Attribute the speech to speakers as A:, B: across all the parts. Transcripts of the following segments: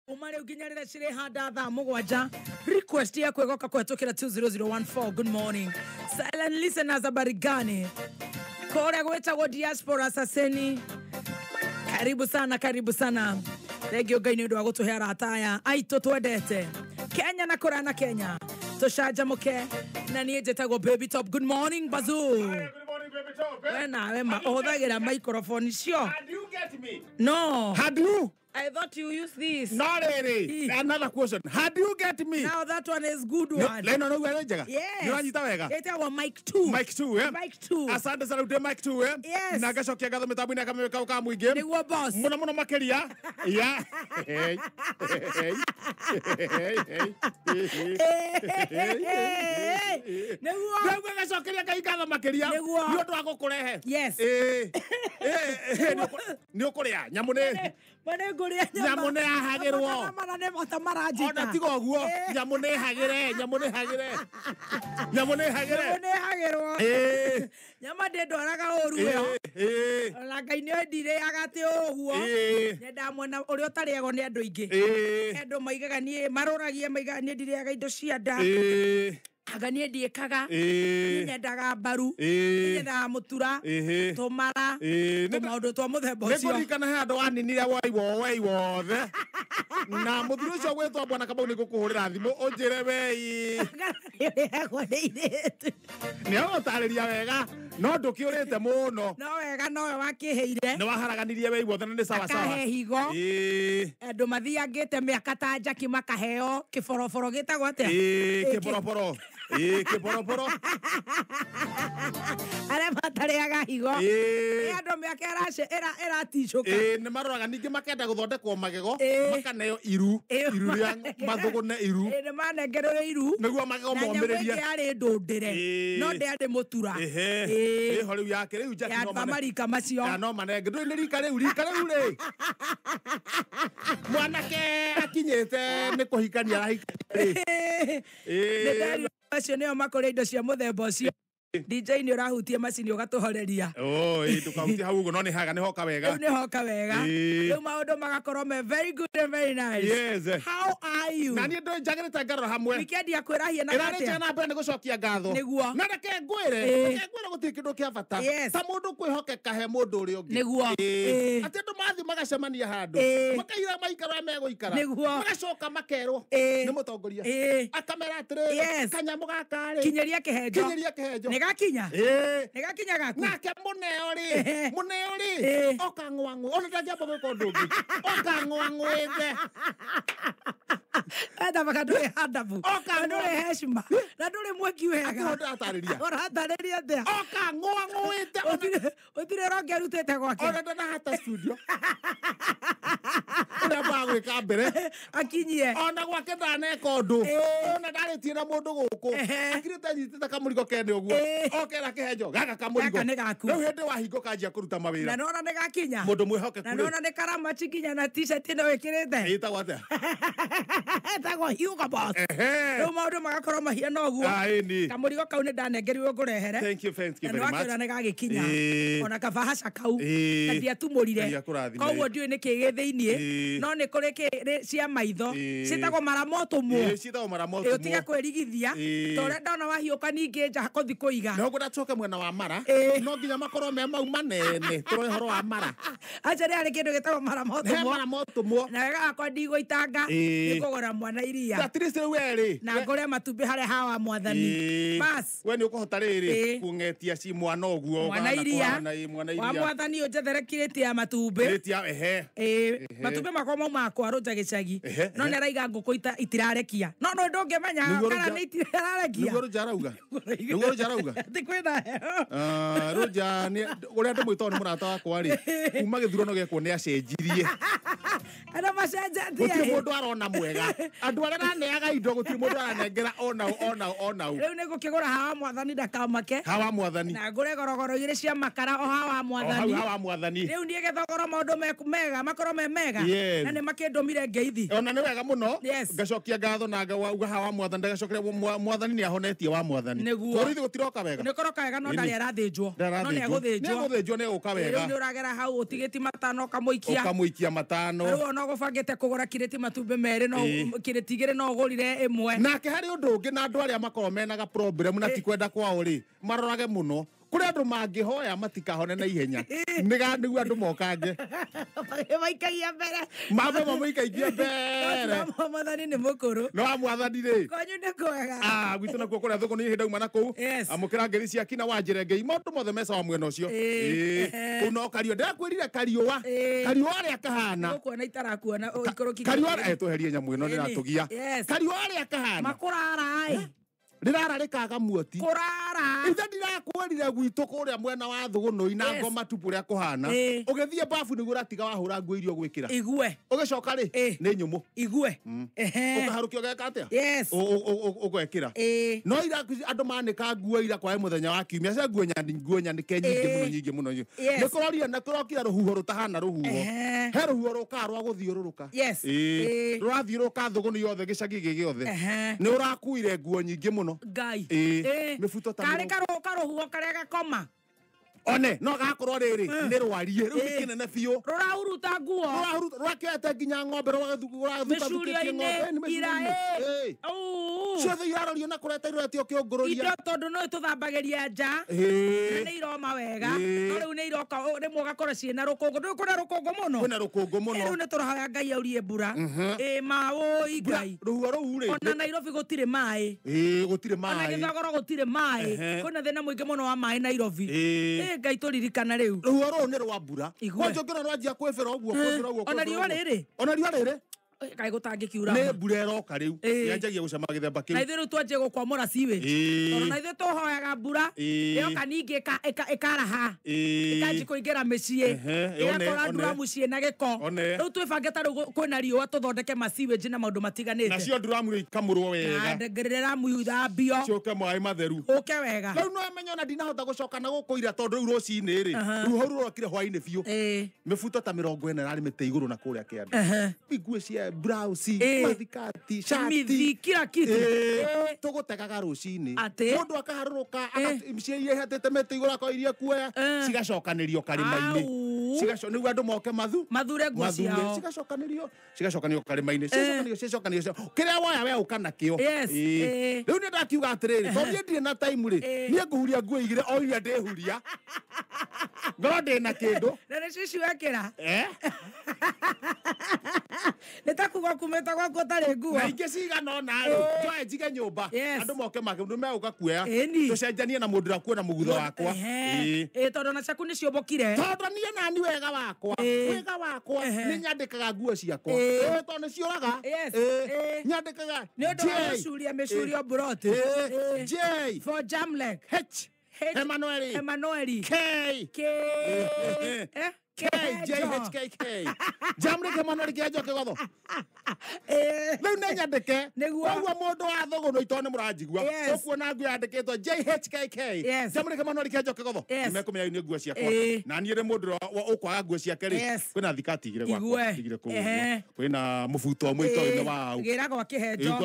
A: Kuma rĩu nginya rĩrĩa cirĩhanda thaa 7 request yaku ĩgoka kũhetũkĩra 20014. Good morning silent listeners, habari gani? Kũrĩa gwĩtagwo diaspora saseni, karibu sana, karibu sana. Thengiũ Ngai nĩ ũndũ wa gũtũhe arata aya aitũ twendete Kenya na kũraya na Kenya. Tũcanjamũke na niĩ njĩtagwo Baby Top. Good morning Bazoo.
B: Good morning, Baby Top.
A: We nawe ma ũhũthagĩra microphone cio.
B: Had you get me?
A: No.
B: Had you?
A: I thought you use this.
B: Not really. Another question. Had you get me?
A: Now that one is good one.
B: Leno no wega njega.
A: Yes.
B: Nĩ wanyita wega.
A: Ĩtagwo mic 2.
B: Mic 2, eh?
A: Mic 2.
B: Asante sana ute mic 2, eh?
A: Yes.
B: Na ngacokia ngatho mĩtambo-inĩ ya kameme kau ka mũingĩ.
A: Nĩguo boss.
B: Mũno mũno makĩria. Ya. Hey. Hey. Hey. Hey.
A: Nĩguo.
B: Rĩu ngacokeria Ngai ngatho makĩria.
A: Nĩguo.
B: Nĩ ũndũ wa gũkũrehe.
A: Yes.
B: Ĩĩ. Ĩĩ. Nĩ ũkũrĩa. Nyamũ nĩ
A: Mane ngũrĩa nyama.
B: Nyamũ nĩ yahagĩrwo.
A: Mana nĩ mata maranjita.
B: Ona tiga ũguo, nyamũ nĩ hagĩre, nyamũ nĩ hagĩre. Nyamũ nĩ hagĩre.
A: Nyamũ nĩ hagĩrwo.
B: Ĩĩ.
A: Nyama ndĩndwaraga ũru ĩyo.
B: Ĩĩ.
A: Ona Ngai nĩ ndirĩaga atĩ ũguo.
B: Ĩĩ.
A: Nyendaga mwena ũrĩa ũtarĩagwo nĩ andũ aingĩ.
B: Ĩĩ.
A: Andũ maigaga niĩ marũragia maigaga niĩ ndirĩaga indo cia nda.
B: Ĩĩ.
A: Anga niĩ ndiĩkaga.
B: Ĩĩ.
A: Niĩ nyendaga mbaru.
B: Ĩĩ.
A: Niĩ nyendaga mũtura.
B: Ĩhĩ.
A: Tũmara.
B: Ĩĩ.
A: Tũmaũndũ twa mũthemba ũcio.
B: Nĩngũririkana he andũ waninire woi woi wothe. Na mũthuri ũcio gwĩtwo Bwana Kamau nĩngũkũhũrĩra thimũ ũnjĩre wei.
A: Ĩrĩagwo nĩ airĩtu.
B: Nĩagũtarĩria wega no ndũkĩũrĩte mũno.
A: No wega nowe wakĩheire.
B: Nĩ waharaganirie wei wothe na nĩ sawa sawa.
A: Akahe higo.
B: Ĩĩ.
A: Andũ mathiangĩte mĩaka ta njaki makaheo kĩboroboro gĩtagwo atĩa?
B: Ĩĩ, kĩboroboro. Ĩĩ, kĩboroboro.
A: Arĩa matarĩaga higo.
B: Ĩĩ.
A: Nĩ andũ mĩaka ĩraticũka.
B: Ĩĩ, nĩ maroraga ningĩ makenda gũthondekwo magego
A: Ĩĩ.
B: makaneo iru.
A: Ĩĩ.
B: Iru rĩa mathũgũne iru.
A: Ĩĩ, nĩ manengerwo iru.
B: Nĩguo magego
A: Na nyamũ
B: momĩrĩrie.
A: ĩngĩ yarĩ ndũndĩre.
B: Ĩĩ.
A: No ndĩarĩ mũtura.
B: Ĩhĩ.
A: Ĩĩ.
B: Ĩho rĩu yake rĩu njaki
A: Ya
B: no
A: andũ a
B: mane.
A: marika macio.
B: Ya no manenge. Ndũĩ nĩ rika rĩu, rika rĩu rĩ. Mwanake akinyĩte nĩ kũhikania arahikania rĩ.
A: Nĩ
B: Ĩĩ.
A: nderirwo acio nĩo makũrĩa indo cia mũthemba ũcio. DJ nĩ ũrahutia macini ũgatũhoreria.
B: Oi, ndũkahutie hau ũguo no nĩ haga nĩ hoka wega.
A: Rĩu nĩ hoka wega.
B: Ĩĩ.
A: Rĩu maũndũ magakorwo me very good and very nice.
B: Yes.
A: How are you?
B: Na niĩ ndũĩ njagĩrĩte ngarora hamwe.
A: Weekend ya kwĩrahia na
B: Ĩrarĩ
A: atĩa?
B: njega na mbere nĩ gũcokia ngatho.
A: Nĩguo.
B: Na reke ngwĩre,
A: Ĩĩ.
B: reke ngwĩre gũtirĩ kĩndũ kĩa bata.
A: Yes.
B: Ta mũndũ kwĩhokeka he mũndũ ũrĩa ũngĩ.
A: Nĩguo.
B: Ĩĩ.
A: Ĩĩ.
B: Atĩ andũ mathiĩ magacemania handũ.
A: Ĩĩ.
B: Makaira maikara ũrĩa megũikara.
A: Nĩguo.
B: Magacoka makerwo
A: Ĩĩ.
B: nĩ mũtongoria.
A: Ĩĩ.
B: Akamera atĩrĩrĩ,
A: Yes.
B: kanyamũ gaka rĩ.
A: Kinyĩria kĩhenjo.
B: Kinyĩria kĩhenjo.
A: Nĩ gakinya?
B: Ĩĩ.
A: Nĩ gakinya gaku?
B: Nake mũneo rĩ,
A: Ehe.
B: mũneo rĩ,
A: Ĩĩ.
B: oka ng'wang'ũ, ona ndangĩamba gwĩka ũndũ ũngĩ. Oka ng'wang'ũĩte.
A: Ethabaga ndũrĩ handabu.
B: Oka
A: Na ndũrĩ heshima. Na ndũrĩ mwĩki wega.
B: Atĩ ũratarĩria.
A: Ũratarĩria atĩa?
B: Oka ng'wang'ũĩte.
A: Gũtirĩ ũronge arutĩte gwake.
B: Ona ndanahata studio. Ũrĩa ambaga gwĩka mbere.
A: Akinyie.
B: Ona gwake ndaneka ũndũ.
A: Ĩĩ.
B: Ona ndarĩtie na mũndũ gũkũ.
A: Ehe.
B: Akirĩte anyitĩte kamũrigo kene ũguo.
A: Ĩĩ.
B: Okera kĩhenjo, gaka kamũrigo.
A: Gaka nĩ gaku.
B: Rĩu hĩndĩ wahingũka anjia kũruta
A: Na
B: mawĩra.
A: nĩwona nĩ gakinya.
B: Mũndũ mwĩhokeku
A: Na
B: rĩ.
A: nĩwona nĩ karamachi nginya na t-shirt ĩno wĩkĩrĩte.
B: Ĩtagwo atĩa?
A: Ĩtagwo Hugo Boss.
B: Ehe.
A: Rĩu maũndũ magakorwo mahiana ũguo.
B: Ah, ĩni.
A: Kamũrigo kau nĩ ndanengerirwo ngũrehere.
B: Thank you, thank you
A: Na
B: very much.
A: nĩwakĩona nĩ gagĩkinya.
B: Ĩĩ.
A: Ona kabahaca kau.
B: Ĩĩ.
A: Na ndiatumũrire.
B: Ngai akũrathime.
A: Koguo ndiũĩ nĩkĩ gĩ thĩiniĩ.
B: Ĩĩ.
A: No nĩ kũrĩ cia maitho.
B: Ĩĩ.
A: Ciĩtagwo maramotũmwo.
B: Ĩĩ, ciĩtagwo maramotũmwo.
A: Ĩĩ, ũtige kwĩrigithia.
B: Ĩĩ.
A: Ta ũrĩa ndona wahiũka ningĩ nja kũthi kũiga.
B: No ngwenda tũcoke mwena wa mara.
A: Ĩĩ.
B: No nginya makorwo me mau manene. Tũrore ũhoro wa mara.
A: Aca nĩ harĩ kĩndũ gĩtagwo
B: He
A: maramotũmwo.
B: maramotũmwo.
A: Na wega wakwa ndigũitanga.
B: Ĩĩ.
A: Nĩngũgũra mwana iria.
B: At least rĩu we rĩ.
A: Na ngũre matumbĩ harĩa hawa mwathani.
B: Ĩĩ.
A: Bas.
B: We nĩ ũkũhota rĩrĩ
A: Ĩĩ.
B: kũng'etia ci mwana ũguo.
A: Mwana
B: ũkahana
A: iria.
B: kũhana, ĩĩ, mwana
A: Wa
B: iria.
A: mwathani ũnjethere kirĩti ya matumbĩ.
B: Kirĩti ya ehe.
A: Ĩĩ, matumbĩ makwa maumaga kwa Rũnja gĩcagi.
B: Ehe,
A: No
B: ehe.
A: nĩ araiga ngũkũ itirarekia. No no ndũngĩmenya
B: Nĩguo
A: kana
B: Rũnja-
A: nĩ itirarekia.
B: Nĩguo Rũnja arauga. Nĩguo Rũnja arauga.
A: Atĩ kwĩna heho.
B: Ah, Rũnja nĩ ũrĩa ndĩmwĩtaga nĩ mũrata wakwa rĩ. Kuma gĩthurano gĩekwo nĩ acenjirie.
A: Andũ macenjetie.
B: Gũtirĩ mũndũ arona mwega. Andũ arĩa araneaga indo gũtirĩ mũndũ aranengera onau onau onau.
A: Rĩu nĩ ngũkĩgũra hawa mwathani ndakamake.
B: Hawa mwathani.
A: Na ngũre gorogoro igĩrĩ cia makara o hawa
B: O hau
A: mwathani.
B: hawa mwathani.
A: Rĩu niĩ gĩthogoro maũndũ mega makorwo me mega
B: Yes.
A: na nĩ makĩndũmire ngeithi.
B: Ona nĩ wega mũno.
A: Yes.
B: Ngacokia ngatho na ngauga hawa mwathani ndagacokera mwathani nĩ ahonetie wa mwathani.
A: Nĩguo.
B: Kũrĩa ithuĩ gũtiroka wega.
A: Nĩ kũroka wega no
B: Ĩni.
A: ndarĩ arathĩnjwo. No nĩ
B: Nĩ
A: egũthĩnjwo.
B: egũthĩnjwo nĩ egũka
A: Rĩu
B: wega.
A: nĩ ũragera hau ũtigĩti matano ũkamũikia.
B: Ũkamũikia matano.
A: Rĩu ona ũgũbangĩte kũgũra kirĩti matumbĩ merĩ no
B: Ĩĩ.
A: kirĩti igĩrĩ no ũgũrire ĩmwe.
B: Nake harĩ ũndũ ũngĩ na andũ arĩa makoragwo menaga problem na ti kwenda kwao rĩ marorage mũno kũrĩ andũ mangĩhoya matikahone na ihenya nĩguo andũ mokange
A: Maikagia mbere.
B: mambe mamũikaikie mbere.
A: No mwathani nĩ mũkũrũ.
B: No wa mwathani rĩ
A: Kwanyu nĩ kwega.
B: Ah, gwitũ nakuo kũrĩa thũkũ nĩ hĩndĩ auma na kũu.
A: Yes.
B: Amũkĩra ngeri cia kina wa Njerengei maũndũ mothe me sawa mwena ũcio.
A: Ĩĩ.
B: Ĩĩ. Kũu no Kariũa ndĩrakwĩrire Kariũa.
A: Ĩĩ.
B: Kariũa arĩa kahana.
A: Gũkuona itarakuona ũikũrũki.
B: Kariũa tweherie nyamũ ĩno
A: Ĩni.
B: nĩratũgia.
A: Yes.
B: Kariũa arĩa kahana.
A: Makũrara ĩ.
B: Rĩrara rĩkaga muoti.
A: Kũrara.
B: Ithe ndirakwĩrire gwitũ kũrĩa mwena wa Thũgũnũi na
A: Yes.
B: Ngoma tupu ũrĩa kũhana.
A: Ĩĩ.
B: Ũgĩthiĩ babu nĩguo ũratiga wahũra nguo iria ũgwĩkĩra.
A: Igue.
B: Ũgĩcoka rĩ
A: Ĩĩ.
B: nĩ nyũmũ.
A: Igue. Ehe.
B: Ũkaharũkia ũgeka atĩa?
A: Yes.
B: Ũgekĩra.
A: Ĩĩ.
B: No ira andũ manĩka nguo ira kwae mũthenya wa kiumia cia nguo nyani nguo nyanĩke nyingĩ
A: Ĩĩ.
B: mũno nyingĩ mũno.
A: Yes.
B: Nĩ kũrorire na kũrokire rũhuho rũtahana rũhuho.
A: Ehe.
B: He rũhuho rũkaga rwa gũthiũrũrũka.
A: Yes.
B: Ĩĩ.
A: Ĩĩ.
B: Rũrathiũrũrũka Thũgũnĩ yothe gĩcagi gĩ gĩothe.
A: Ehe.
B: Nĩ ũrakuire nguo nyingĩ mũno.
A: Ngai.
B: Ĩĩ.
A: Ĩĩ.
B: Mĩbuto ta
A: Karĩ
B: mĩrongo.
A: karũhuho karĩa gakoma.
B: One no gakorwo rĩrĩ nĩ rwarie rĩu nĩ
A: Ĩĩ.
B: kĩnene biũ.
A: Rũrahuruta nguo.
B: Rũrakĩoete nginya ng'ombe rũrathukathukitie ng'ombe.
A: Mĩcurio-inĩ. Ira
B: Ĩĩ.
A: ĩ. Ũũ.
B: Ciothe irarorio na kũreta iroretio kĩũngũrũria.
A: Indo tondũ no ĩtũthambagĩria nja.
B: Ĩĩ.
A: Na nĩ iroma wega.
B: Ĩĩ.
A: No rĩu nĩ iroka rĩmwe ũgakora ciĩna rũkũngũ. Ndũĩ kwĩna rũkũngũ mũno.
B: Kwĩna rũkũngũ mũno.
A: Rĩu nĩ tũrahoya Ngai aurie mbura. Ĩ maũi Ngai.
B: Rũhuho rũu rĩ.
A: Ona Nairobi gũtirĩ maĩ.
B: Ĩĩ gũtirĩ
A: Ona
B: maĩ.
A: Gĩthogoro gũtirĩ maĩ.
B: Ehe.
A: Kwĩna thĩna mũingĩ mũno wa maĩ Nairobi.
B: Ĩĩ.
A: Ĩ Ngai tũririkana rĩu.
B: Rũhuho rũu nĩ rwa mbura.
A: Igue.
B: Kwanja ũngĩona rwanjia kwĩbĩra ũguo kwĩbĩra ũguo.
A: Ona
B: kwĩbĩra
A: riũa
B: ũguo.
A: rĩrĩ.
B: Ona riũa rĩrĩ.
A: Kaĩ gũtangĩkiura.
B: Nĩ mbura ĩroka rĩu.
A: Ĩĩ.
B: Yanjagia gũcama gĩthemba
A: Na
B: kĩu.
A: ithuĩ rĩu twanjie gũkwamũra sewage.
B: Ĩĩ.
A: Tondũ na ithuĩ tũhoyaga mbura.
B: Ĩĩ.
A: Ĩyoka ningĩ ĩkaraha.
B: Ĩĩ.
A: Ĩkanji kũingĩra mĩciĩ.
B: Ehe, one,
A: Ĩgakora
B: one.
A: nduramu ciĩna gĩko.
B: One.
A: Rĩu twĩbange ta rĩu kwĩna riũa tũthondeke ma sewage na maũndũ matiganĩte.
B: Nacio nduramu rĩ ikamũrwo wega.
A: Nduramu ithambio.
B: Ciũke maĩ matheru.
A: Ũke wega.
B: Rĩu no menye ona ndinahota gũcoka na gũkũ ira tondũ rĩu rũcinĩ rĩ. Rũhuho rũu rũrokire hwainĩ biũ.
A: Ĩĩ.
B: Mĩbuto ta 40 ĩrarĩ mĩtĩ igũrũ na kũrĩa kĩanda.
A: Ehe.
B: Nguo cia blouse,
A: Ĩĩ.
B: mathikati, shati.
A: Mithi kila kitu.
B: Ĩĩ.
A: Ĩĩ.
B: Tũgũtegaga rũcinĩ.
A: Atĩ?
B: Mũndũ akaharũrũka cia iria ihatĩte mĩtĩ igũrũ akoya iria kuoya
A: Eh.
B: cigacokanĩrio karĩma-inĩ.
A: Au.
B: Nĩguo andũ moke mathu
A: Mathure nguo
B: mathure
A: ciao.
B: cigacokanĩrio karĩma-inĩ cigacokanĩrio cigacokanĩrio kĩrĩa woya we ũka nakĩo.
A: Yes.
B: Ĩĩ.
A: Ĩĩ.
B: Rĩu nĩ ndakiuga atĩrĩrĩ tondũ niĩ ndirĩ na time rĩ
A: Ĩĩ.
B: niĩ ngũhuria nguo igĩrĩ o iria ndĩhuria ngorwo ndĩ na kĩndũ.
A: Na nĩcio ici wekĩra.
B: Eh?
A: Nĩ ta kuga kumĩte gwaku ũtarĩ nguo.
B: Na ingĩ cigana ũna rĩ njoe njige nyũmba
A: Yes.
B: andũ moke makĩndũ megũka kuoya
A: Ĩni.
B: tũcenjanie na mũndũ ũrĩa kuona mũgutho wakwa.
A: Ehe.
B: Ĩĩ.
A: Ĩĩ tondũ ona ciaku nĩ ciũmbũkire.
B: Tondũ niĩ nani wega wakwa
A: Ĩĩ.
B: wega wakwa
A: Ehe.
B: nĩ nyandĩkaga nguo ciakwa.
A: Ĩĩ.
B: Ĩĩ, tondũ nĩ ciũraga.
A: Yes.
B: Ĩĩ.
A: Ĩĩ.
B: Nyandĩkaga
A: Nĩ ũndũ wa
B: J.
A: gũcuria mĩcurio mburoti.
B: Ĩĩ.
A: Ĩĩ.
B: J
A: For Jamlek.
B: H
A: H.
B: Emmanuel
A: Emanueli.
B: K
A: K. Eh?
B: K J H K K Jamlek Emmanuel Kĩanjo Kĩgotho.
A: Ĩĩ.
B: Rĩu nĩ nyandĩke.
A: Nĩguo.
B: Koguo mũndũ wa Thũgũnũ itoo nĩ mũranjigua.
A: Yes.
B: Ũkuona nguo yandĩkĩtwo JHKK.
A: Yes.
B: Jamlek Emmanuel Kĩanjo Kĩgotho.
A: Yes.
B: Nĩmekũmenya nĩ nguo ciakwa.
A: Ĩĩ.
B: Na niĩ rĩ mũndũ ũrĩa ũkwaga nguo ciake rĩ
A: Yes.
B: kwĩna thikati igĩrĩ gwakwa
A: Igue.
B: igĩrĩ kũu
A: Ehe.
B: ũguo. Kwĩna mũbuto ũmwe itoĩ nĩ wau.
A: Gĩra gwa kĩhenjo.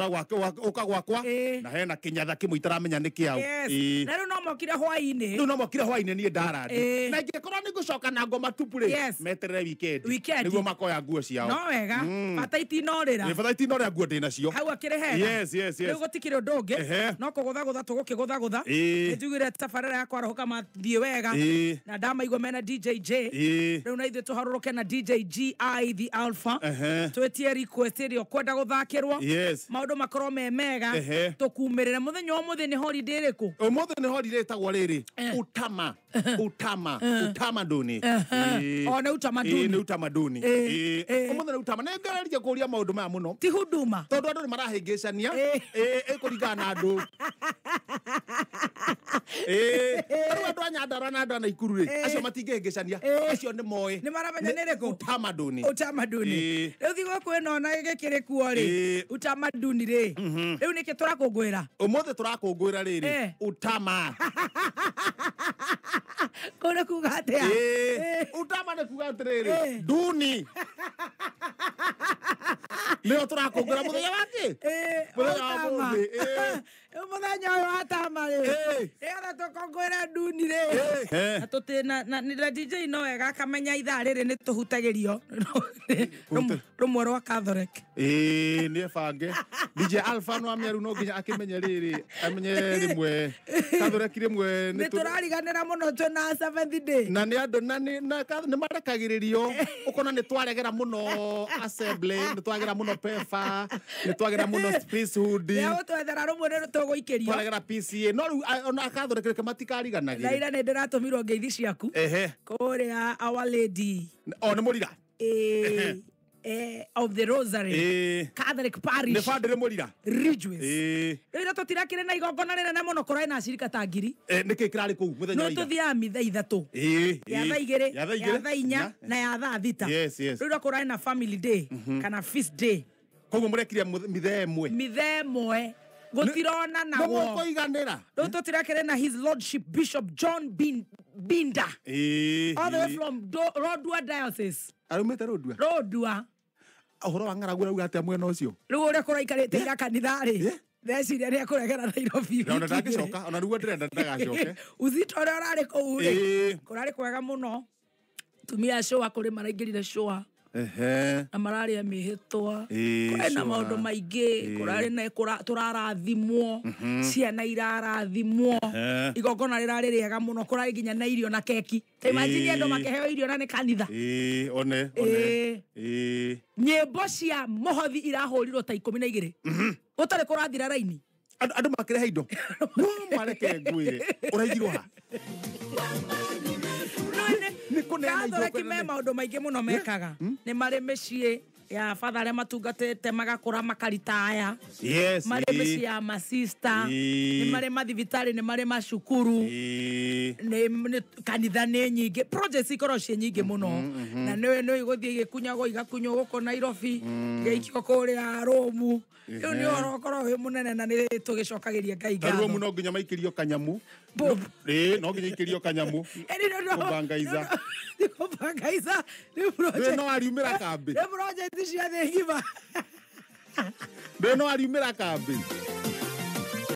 B: Ũka gwakwa
A: Ĩĩ.
B: na hena kĩnyatha kĩmwe itaramenya nĩ kĩau.
A: Yes.
B: Ĩĩ.
A: Na rĩu no mokire hwaĩ-inĩ.
B: Rĩu no mokire hwainĩ niĩ ndarandi.
A: Ĩĩ.
B: Na ingĩkorwo nĩ ngũcoka na ngoma tupu rĩ
A: Yes.
B: meterere weekend.
A: Weekend.
B: Nĩguo makoya nguo ciao.
A: No wega. Bata itinorĩra.
B: Nĩ bata itinorĩra nguo ndĩ nacio.
A: Hau akĩrĩ hega.
B: Yes, yes, yes.
A: Rĩu gũtikĩrĩ ũndũ ũngĩ.
B: Ehe.
A: No kũgũthagũtha tũgũkĩgũthagũtha.
B: Ĩĩ.
A: Nĩ njugire tabarĩra ya kwarahũka mathiĩ wega.
B: Ĩĩ.
A: Na ndamaigua mena DJ J.
B: Ĩĩ.
A: Rĩu na ithuĩ tũharũrũke na DJ GI the Alpha.
B: Ehe.
A: Twĩtie request ĩrĩa ũkwenda gũthakĩrwo.
B: Yes.
A: Maũndũ makorwo me mega.
B: Ehe.
A: Tũkumĩrĩre mũthenya wa ũmũthĩ nĩ holiday ĩrĩkũ?
B: Ũmũthĩ nĩ holiday ĩtagwo rĩrĩ
A: Eh.
B: utama utama utamaduni. Ĩĩ.
A: O, nĩ utamaduni.
B: Ĩĩ, nĩ utamaduni.
A: Ĩĩ.
B: Ĩĩ.
A: Ĩĩ.
B: Ũmũthĩ nĩ utama. Nĩ ngeraria kũria maũndũ maya mũno
A: Ti huduma.
B: tondũ andũ nĩ marahĩngĩcania
A: Ĩĩ.
B: ĩĩ ĩkũringana na andũ. Ĩĩ. Rĩu andũ a Nyandarua na andũ a Naikuru rĩ
A: Ĩĩ.
B: acio matingĩhĩngĩcania
A: Ĩĩ.
B: acio nĩ moĩ
A: Nĩ maramenya nĩ ĩrĩkũ?
B: utamaduni.
A: Utamaduni.
B: Ĩĩ.
A: Rĩu thigũkũ ĩno na gĩkĩrĩ kuo rĩ
B: Ĩĩ.
A: utamaduni rĩ rĩu nĩkĩ tũrakũngũĩra?
B: Ũmũthĩ tũrakũngũĩra rĩrĩ
A: Eh.
B: utama.
A: Kå nä kuga atä
B: Ĩĩ, utama nĩ kuga atĩrĩrĩ nduni nĩyo tũrakũngũra mũthenya wake mũthenya wa mũthĩ.
A: Mũthenya ũyũ wa tama rĩ nĩgetha tũkũngũĩre nduni rĩ na tũtĩ na DJ no wega akamenya ithaa rĩrĩ nĩ tũhutagĩrio rũmwe rwa Catholic.
B: Ĩĩ nĩ bange DJ Alpha no amĩaru no nginya akĩmenye rĩrĩ amenye rĩmwe Catholic rĩmwe
A: nĩ tũrariganĩra mũno twĩna seventh day
B: na nĩ andũ na nĩ marekagĩrĩrio ũkona nĩ twaregera mũno assembly nĩ twagera mũno PEFA nĩ twagera mũno priesthood
A: nĩ twethera rũmwe nĩ tũgũikĩrio
B: twaregera PCA no rĩu ona Catholic reke matikariganagĩre.
A: Na ira nĩ ndĩratũmirwo ngeithi ciaku kũrĩa Our Lady
B: o nĩ mũrira
A: of the Rosary Catholic Parish
B: nĩ bandĩrĩ mũrira
A: Ridgeways. Rĩu tũtirakĩrĩ na igongona rĩnene mũno kũrarĩ na acirika ta ngiri.
B: Nĩkĩ kĩrarĩ kũu mũthenya wa ira?
A: No tũthiaga mitha ithatũ ya thaa igĩrĩ ya thaa inya na ya thaa thita. Rĩu kũrarĩ na family day kana feast day.
B: Koguo mũrekire mitha ĩmwe.
A: Mitha ĩmwe gũtironanagwo.
B: Nĩmũkũiganĩra.
A: Rĩu tũtirakĩrĩ na His Lordship Bishop John Binda all the way from Rodua Diocese.
B: Arumĩte Rodua?
A: Rodua.
B: Ũhoro wa ng'aragu ũrauga atĩa mwena ũcio?
A: Rĩu ũrĩa kũraikarĩte ira kanitha rĩ ndeciria nĩ ekũregera Nairobi.
B: Ona ndangĩcoka ona rĩu ndĩrenda ndagacoke.
A: Uzito ũrĩa ũrarĩ kũu rĩ kũrarĩ kwega mũno. Tumia cũa kũrĩ maraingĩrire cũa na mararĩa mĩhĩtwa kũrĩ na maũndũ maingĩ kũrarĩ na tũrarathimwo ciana irarathimwo igongona rĩrarĩ rĩega mũno kũrarĩ nginya na irio na keki. Ta imagine andũ makĩheo irio na nĩ kanitha.
B: One one
A: nyĩmbo cia mũhothi irahũrirwo ta 12 gũtarĩ kũrathira raini
B: andũ makĩrehe indo no mareke ngwĩre ũraigirwo ha.
A: Catholic me maũndũ maingĩ mũno mekaga nĩ marĩ mĩciĩ ya father arĩa matungatĩte magakũra makaritaya marĩ mĩciĩ ya masista nĩ marĩ mathibitarĩ nĩ marĩ macukuru nĩ kanitha nĩ nyingĩ projects ikoragwo ciĩ nyingĩ mũno na nĩ igũthiĩ igĩkunyagwo igakunywo gũkũ Nairobi igaikio kũrĩa Rũmu. Rĩu nĩ ũhoro ũkoragwo wĩ mũnene na nĩ tũgĩcokagĩria Ngai ngatho.
B: Rũmu no nginya maikĩrio kanyamu. No nginya ikĩrio kanyamu. Kũbangaiza.
A: Kũbangaiza nĩ project.
B: No ariumĩra kambĩ.
A: Nĩ project cia thĩ ng'ima.
B: No ariumĩra kambĩ.